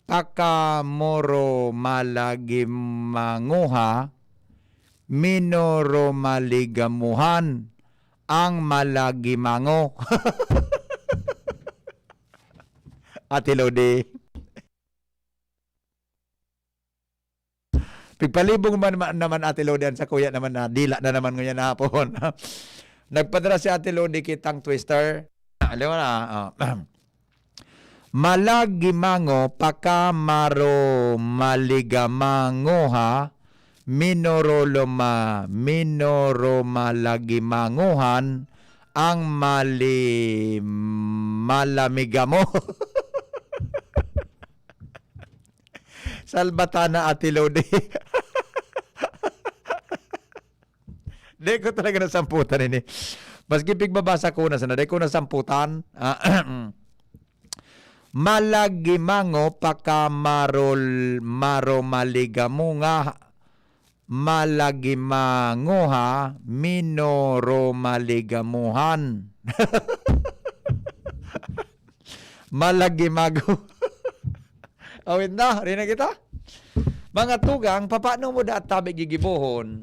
pakamoro malagi manguha, minoro maligamuhan ang malagi mango. Ate Lodi. Pigpalibog man, ma-, naman Ate Lodi, an sakuya naman na dila na naman ngunyan hapon. Nagpadara si Ate Lodi kitang twister. Alam mo na, oh. Malagi mango, pakamaro maligamanguha, minoroloma, minoromalagimanguhan, ang mali-, malamigamo. Salbatana, Ate Lodi. Di ko talaga nasamputan ini. Maski pigbabasa ko na sana, dai ko nasamputan. Ah, malagimango pakamarol-, maromaligamunga, malagimanguha, minoromaligamuhan. Malagimago. Awit na, rin na kita. Mga tugang, papaano mo daat tabi gigibohon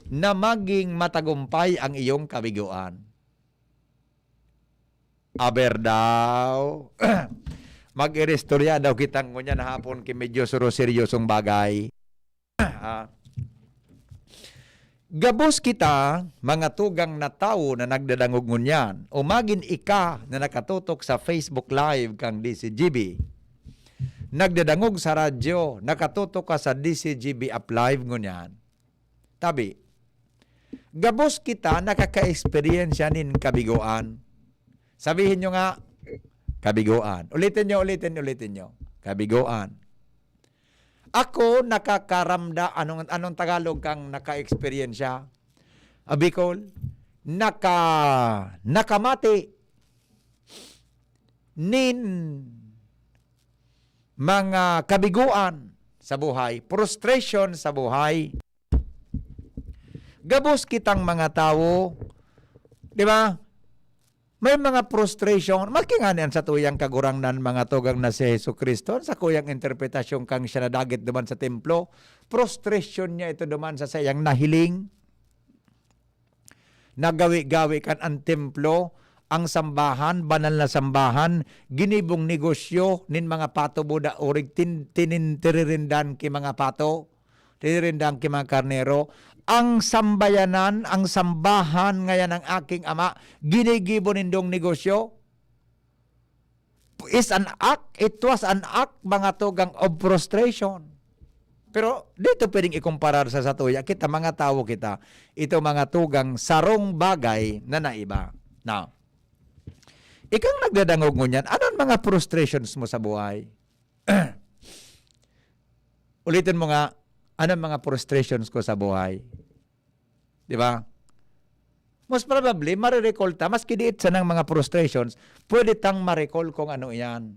na maging matagumpay ang iyong kabigoan? Aber daw. Mag-iristorya daw kitang ngunyan hapon ki medyo suro-seryosong bagay. Ah. Gabos kita, mga tugang na tawo na nagdadangog ngunyan, o magin ika na nakatutok sa Facebook Live kang D C G B. Nagdadangog sa radyo, nakatutok ka sa D C G B App Live ngunyan. Tabi, gabos kita nakaka-eksperyensya nin kabigoan. Sabihin nyo nga, kabigoan. Ulitin nyo, ulitin, ulitin nyo. Kabigoan. Ako nakakaramda, anong, anong Tagalog kang naka-eksperyensya? Ah, Bicol, naka-, nakamati nin mga kabigoan sa buhay, frustration sa buhay. Gabos kitang mga tawo, di ba? May mga frustration, maski ngani an satuyang Kagurangnan, mga tugang, na si Jesu-Cristo, an sakuyang interpretasyon kan siya nadagit duman sa templo, frustration niya ito duman sa saiyang nahiling. Nagawi-gawi kan an templo, ang sambahan, banal na sambahan, ginibong negosyo nin mga pato, buda, orig, tin-, tinin-, tiririndan ki mga pato. Tinirindan ki mga karnero. Ang sambayanan, ang sambahan ngayan ng aking ama, ginigibo nindong negosyo. Is an act, it was an act, mga tugang, of frustration. Pero dito pwedeng ikumparar sa satuya, kita mga tawo kita, ito mga tugang sarong bagay na naiba. Now, ikang nagdadangog ngunyan, ano ang mga frustrations mo sa buhay? Ulitin mo nga, ano ang mga frustrations ko sa buhay? Di ba? Most probably, marirecall ta, maski diit sanang mga frustrations, pwede tang ma-recall kung ano iyan.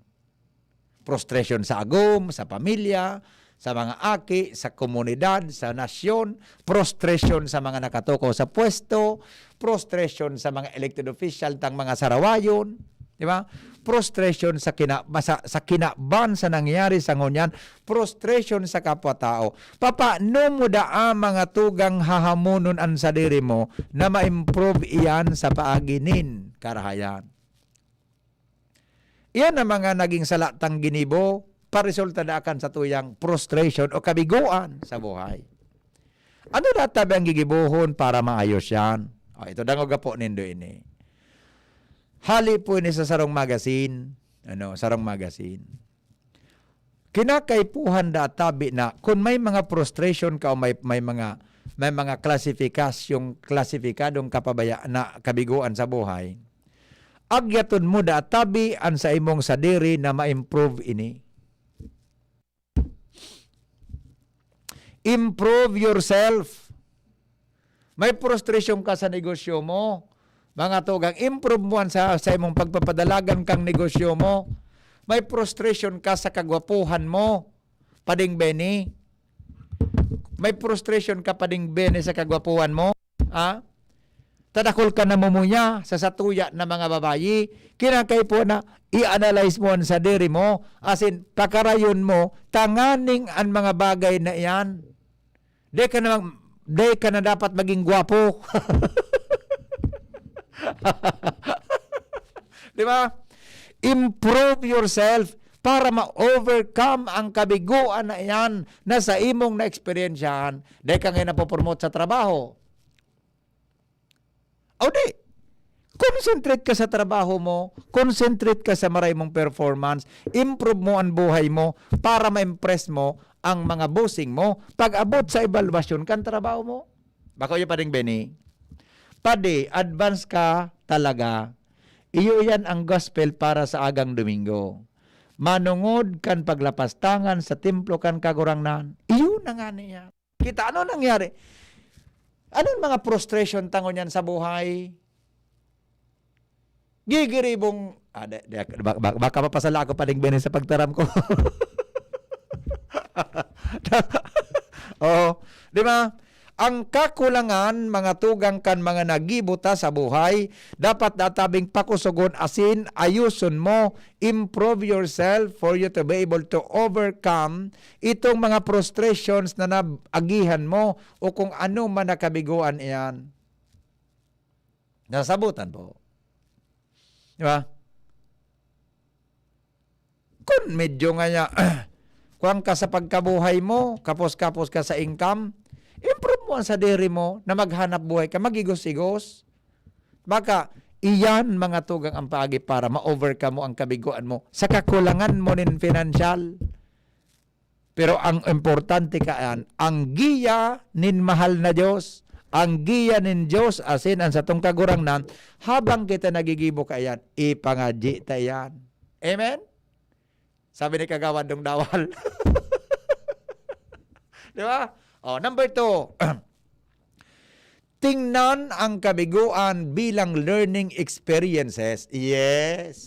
Frustration sa agom, sa pamilya, sa mga aki, sa komunidad, sa nasyon, frustration sa mga nakatukaw sa pwesto, frustration sa mga elected official, tang mga sarawayon, di ba? Frustration sa kina-, sa, sa kinaban sa nangyari sa ngunyan, frustration sa kapwa-tao. Papaano mo daa, mga tugang, hahamonon an sadiri mo na ma-improve iyan sa paagi nin karahayan? Iyan ang mga naging sala tang ginibo, paresulta daa kan satuyang frustration o kabigoan sa buhay. Ano daa tabi ang gigibohon para maayos yan? O, ito, dangog gapo nindo ini. Hali po ini sa sarong magazine. Ano, sarong magazine. Kinakaipuhan daa tabi na kun may mga frustration ka o may, may mga, may mga klasipikasyong, klasifikadong kapabaya na kabigoan sa buhay, agyaton mo daa tabi an sa imong sadiri na ma-improve ini. Improve yourself. May frustration ka sa negosyo mo, mga tugang, improve mo an sa, sa imong pagpapadalagan kang negosyo mo. May frustration ka sa kagwapuhan mo, Pading Benny. May frustration ka, Pading Benny, sa kagwapuhan mo. Ha? Tadakol ka namumuya sa satuya na mga babayi. Kinakaipo na i-analyze mo an sadiri mo, as in, pakarayon mo, tanganing an mga bagay na iyan. Di ka na mag-, di ka na dapat maging gwapo. Di ba? Improve yourself para ma-overcome ang kabigoan na iyan na sa imong naeksperyensyahan. Di ka ngayon napopromote sa trabaho. O di, concentrate ka sa trabaho mo, concentrate ka sa maray mong performance, improve mo ang buhay mo para ma-impress mo ang mga bossing mo pag-abot sa ebalwasyon kan trabaho mo. Bako iyo, Pading Benny. Padi, advance ka talaga. Iyo yan ang gospel para sa agang Domingo. Manongod kan paglapastangan sa templo kan Kagurangnan. Iyo na nga niya. Kita, ano nangyari? Anong mga frustration ta ngunyan sa buhay? Gigiribong, ah, di, di, bak-, bak-, baka mapasala ako paning bini sa pagtaram ko. Oo. Di ba? Ang kakulangan, mga tugang, kan mga nagibo ta sa buhay, dapat natabing pakusogon asin ayoson mo, improve yourself for you to be able to overcome itong mga frustrations na naagihan mo o kung ano man na kabiguan iyan. Nasabutan po. Di ba? Kun medyo nga niya, kuwan ka sa pagkabuhay mo, kapos-kapos ka sa income, improve mo ang sadiri mo na maghanap buhay ka, magigos-igos. Baka iyan, mga tugang, ang paagi para ma-overcome mo ang kabiguan mo sa kakulangan mo nin financial. Pero ang importante kaan, ang giya nin mahal na Dios, ang giya nin Dios, asin an satong Kagurangnan, habang kita nagigibo kaiyan, ipangadyi ta iyan. Amen? Sabi ni Kagawad Dong Dawal. Di ba? Oh, number two, tingnan ang kabiguan bilang learning experiences. Yes.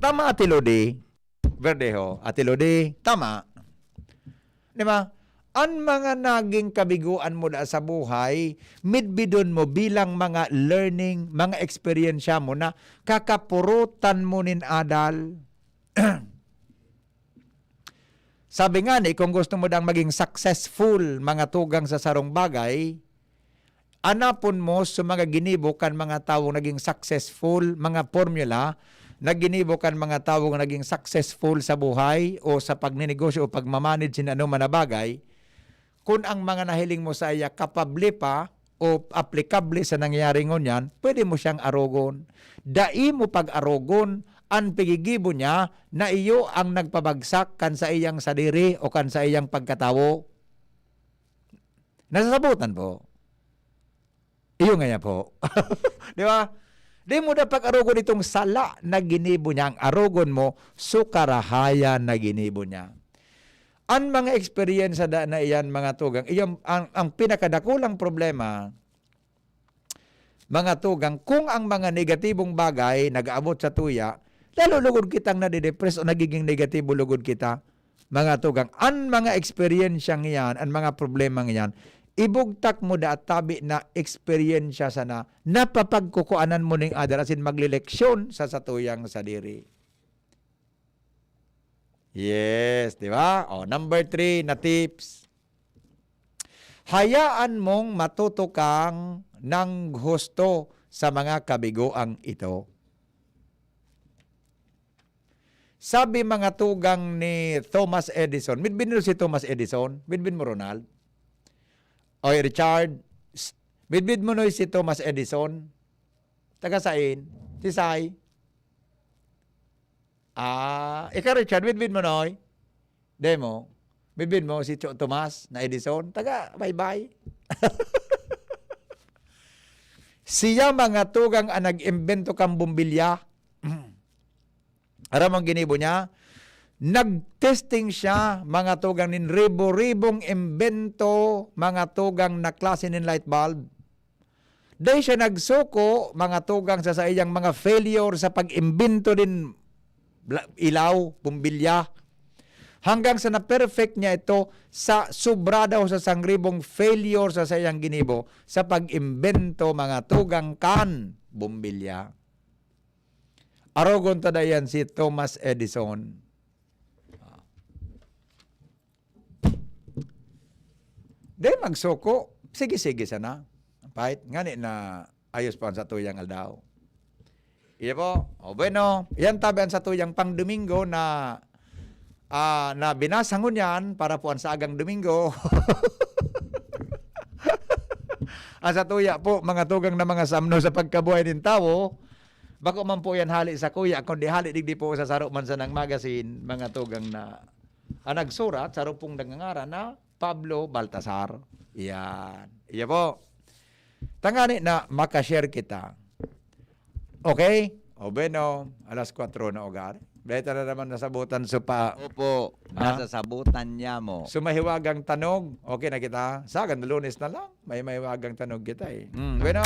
Tama, Ate Lodi. Verdejo, Ate Lodi, tama. Di ba? An mga naging kabiguan mo da sa buhay, midbidon mo bilang mga learning, mga eksperyensya mo na kakapurutan mo nin adal. Sabi nga ni, kung gusto mo dang maging successful, mga tugang sa sarong bagay, anapon mo sa mga ginibo kan mga tawong naging successful, mga formula na ginibo kan mga tawong naging successful sa buhay o sa pagninegosyo o pagmamanage sin anoman na bagay, kun ang mga nahiling mo saiya kapable pa o aplikable sa nangyayari ngunyan, pwede mo siyang arogon. Dai mo pag-arogon an pigigibo niya na iyo ang nagpabagsak kan saiyang sadiri o kan saiyang pagkatawo. Nasasabutan po. Iyo nga niya po. Di ba? Di mo dapat arogon itong sala na ginibo niya. Ang arogon mo, so karahayan na ginibo niya. An mga eksperyensya da na iyan, mga tugang, iyan ang, ang pinakadakulang problema, mga tugang, kung ang mga negatibong bagay nag-aabot sa tuya, lalo lugod kitang nadidepress o nagiging negatibo lugod kita, mga tugang. An mga eksperyensyang iyan, an mga problemang iyan, ibugtak mo da at tabi na eksperyensya sana, napapagkukuanan mo ning adal asin magleleksyon sa satuyang sadiri. Yes, di ba? O, number three na tips. Hayaan mong matuto kang nang husto sa mga kabigoang ito. Sabi, mga tugang, ni Thomas Edison, midbin mo si Thomas Edison, midbin mo, Ronald? Oy, Richard, s-, midbin mo noy si Thomas Edison? Taga sain? Si Sai? Ah, ikaw, Richard, midbin mo noy? Demo, midbin mo si Cho-, Tomas na Edison, taga Baybay. Siya, mga tugang, ang nag-imbento kan bombilya. Aram mo ang ginibo niya? Nag-testing siya, mga tugang, nin ribo-ribong imbento, mga tugang, na klase nin light bulb. Dai siya nagsuko, mga tugang, sa saiyang mga failure sa pag-imbento nin bla-, ilaw, bombilya. Hanggang sa na-perfect niya ito sa sobra daw sa sangribong failure sa saiyang ginibo sa pag-imbento, mga tugang, kan bombilya. Arogon ta dayan si Thomas Edison. Di magsuko, sige-sige sana. Pait, ngani na ayos pa ang satuyang aldaw. Iya po. O, bueno, yan tabi ang satuyang pang Domingo na, ah, na binasa ngunyan para po ang sagang Domingo. Ang satuya po, mga tugang, na mga samno sa pagkabuhay nin tawo, bako man po yan hali sa kuya, kundi hali digdi po sa saro man sanang magazine, mga tugang, na ang nagsurat, saro pong nangangaran na Pablo Baltasar. Yan. Iya po. Tangani na makashare kita. Okay? O bueno, alas kwatro na ugar. Beta na naman nasabutan so pa. Opo, Ha? nasasabutan niya mo. So mahiwagang tanog. Okay na kita. Sagan, Lunes na lang. May mahiwagang tanog kita eh. Mm, bueno.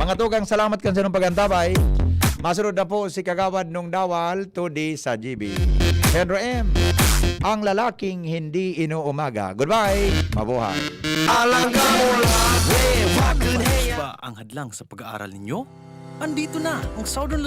Mga tugang, salamat kan sa inyong pag-antabay. Masunod na po si Kagawad Nung Dawal, two D sa G B. Henry M, ang lalaking hindi inuumaga. Goodbye. Mabuhay. Alang ka mo lang, yeah, wakun heya. Ba ang hadlang sa pag-aaral ninyo? Andito na ang Southern